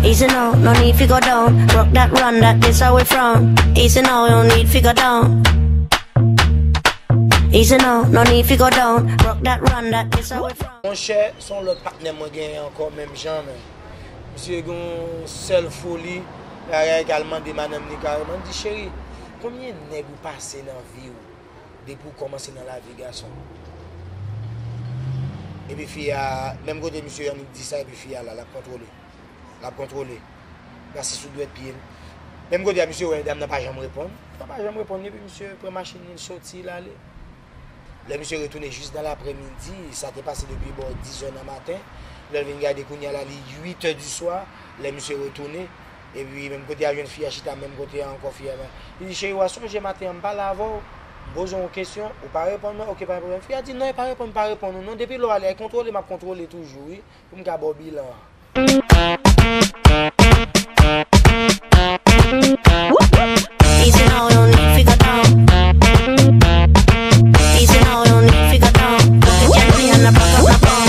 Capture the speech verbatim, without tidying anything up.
Easy now, no need fi go down. Rock that, run that, this how we from. Easy now, no need fi go down. Easy now, no need fi go down. Rock that, run that, this how we from. Monchè, se yon lòt patnè mwen genyen ankò, menm jan, men. Misye gen yon sèl foli, bagay ki al mande madanm li kareman, li di, cheri, konbyen nèg ou pase nan vi w depi w kòmanse nan lavi gason? Epi fi a, menm kote misye annik di sa, epi fi a la, l ap kontwole. L ap kontwole. L ap asou dwèt pye l. Menm kote a, misye wè dam nan pa janm reponn. Dam nan pa janm reponn, epi misye pran machin li, l soti, l ale. Lè misye retounen jis nan laprèmidi, sa te pase depi bò dizè nan maten. Lè l vin gade kounye a la, li uitè di swa. Lè misye retounen, epi menm kote a jwenn fi a chita, menm kote a ankò fi a la. Li di, cheri, w a sonje maten an, m pale avè w. M poze w yon kesyon, ou pa reponn mwen, oke, pa gen pwoblèm. Fi a di, non, e pa reponn, m pa reponn ou non. Depi lè w ale, e kontwole, m ap kontwole toujou, wi, pou m ka ba w bilan an. Easy now, no need fi go down. Easy now, no need fi go down. Put the cat in the back of the bum.